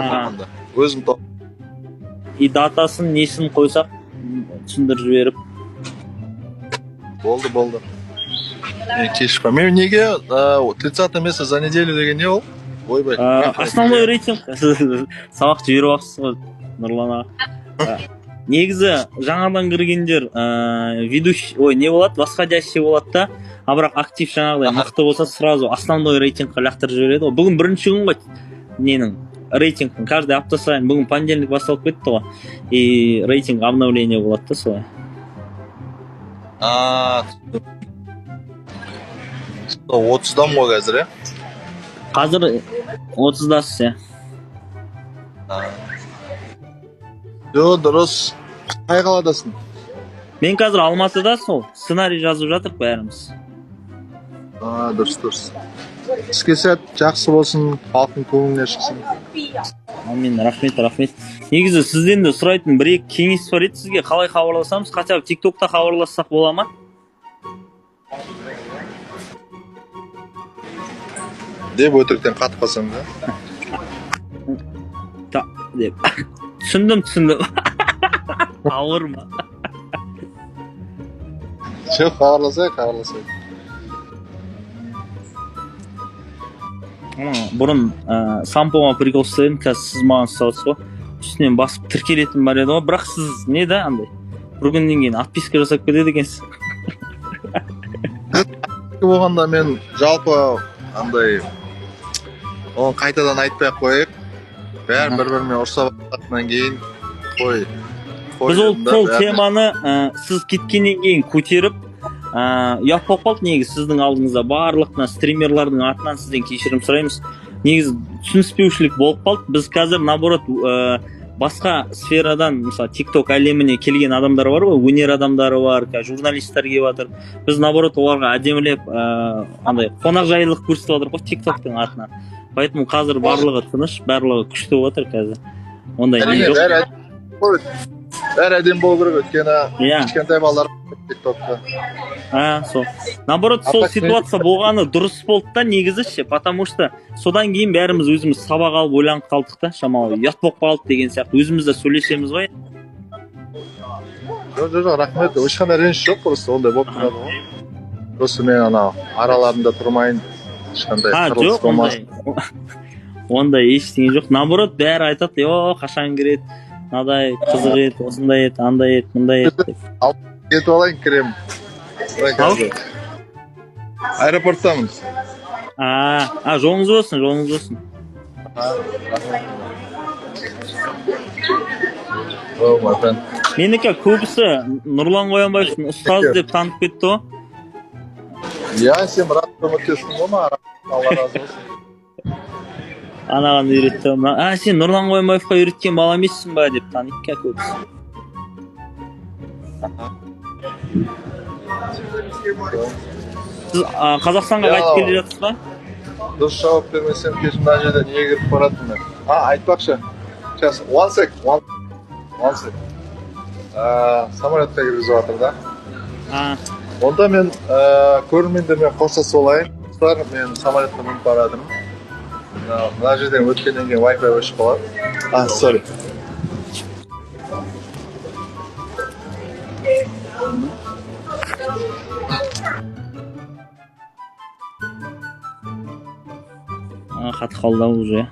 Болғанда өзім тоқ. И датасын, несін қойсақ, түсіндіріп жіберіп. Болды, болды. Мен кешікпей. Мен неге 30 место за неделю деген не ол? Ойбай. Основной рейтинг. Сабақ жіберіп алыпсыз ғой, Нұрлан аға. Негізі жаңадан кіргендер ведущий, ой, не болады, восходящий болады да, а бірақ актив жаңағыдай мықты болса, сразу основной рейтингқа лақтырып жібереді ғой. Бүгін бірінші күн ғой ненің, рейтингтің. Каждый апта сайын, бүгін понедельник басталып кетті ғой, и рейтинг обновление болады да солай. А, 30-дамын ғой қазір, иә? Қазір 30-дасыз, иә. Жо, дұрыс. Қай қаладасың? Мен қазір Алматыда, сол сценарий жазып жатырық бәріміз. А, дұрыс, дұрыс. Іске сәт, жақсы болсын, халықтың көңіліне шықсын. Әмин, рахмет, рахмет. Негізі сізден де сұрайтын бір екі кеңес бар еді. Сізге қалай хабарласамыз? Хотя бы Тик Токта хабарлассақ бола ма? Деп өтіріктен қатып қалсаң да. Та деп түсіндім, түсіндім. Ауыр ма? Жоқ, хабарласайық, хабарласайық. Ана, бұрын сампоға прикол ұстап едім, қазір сіз маған ұстап отырсыз ғой. Үстінен басып тіркелетін бар еді ғой, бірақ сіз не да, андай бір күннен кейін отписка жасап кетеді екенсіз. Болғанда мен жалпы андай, оны қайтадан айтпай ақ қояйық. Бәрі бір бірімен ұрыса бастағаннан кейін қой қой Біз ол дедім да, сол бәрі. теманы сіз кеткеннен кейін көтеріп, ұят болып қалды негізі сіздің алдыңызда. Барлық мына стримерлардың атынан сізден кешірім сұраймыз. Негізі түсініспеушілік болып қалды. Біз қазір наоборот басқа сферадан, мысалы, Тик Ток әлеміне келген адамдар бар ғой, өнер адамдары бар, қазір журналисттер келіп жатыр. Біз наоборот оларға әдемілеп андай қонақжайлылық көрсетіп жатырмық қой Тик Токтың атынан. Поэтому қазір барлығы тыныш, барлығы күшті болып жатыр қазір, ондай не Әрине, жоқ. бәрі әдемі ғой. Бәрі әдемі болу керек, өйткені кішкентай балалар Тик Токта. А, сол наоборот сол А так ситуация болғаны дұрыс болды да негізі ше, потому что содан кейін бәріміз өзіміз сабақ алып, ойланып қалдық та, шамалы ұят болып қалды деген сияқты, өзіміз де сөйлесеміз ғой. Жоқ, жоқ, жоқ, рахмет, ешқандай реніш жоқ, просто ондай болып тұрады ғой. Просто мен ана араларында тұрмайын, ешқандай А, қырылыс жоқ, болмасын. Ондай ештеңе жоқ. Наоборот, бәрі айтады: «О, қашан кіреді, мынадай қызық еді, осындай еді, андай еді, мындай еді», — деп. Кетіп алайын, кіремін. Мына қазір аэропорттамын. А, жолыңыз болсын, жолыңыз болсын. А, рахмет. Oh, my friend. Менікі көбісі Нұрлан Қоянбаевтың ұстазы деп танып кетті ғой. Иә, сен рас көмектестің ғой маған, Алла разы болсын. Анаған үйретті, а, сен Нұрлан Қоянбаевқа үйреткен бала емессің ба деп таниды қазір көбісі. Сіз Қазақстанға қайтып келе жатсыз ба? Дұрыс жауап бермесем, кешір, мына жерде неге кіріп баратырмын мен? А, айтпақшы, сейчас, one sec, one sec. Самолетқа кіргізіп жатыр да. А. Онда мен көрермендермен қоштасып алайын. Достар, мен самолетқа мініп бара жатырмын. Мына жерден өткеннен кейін Wi-Fi өшіп қалады. А, sorry. А, қатып қалды ау уже.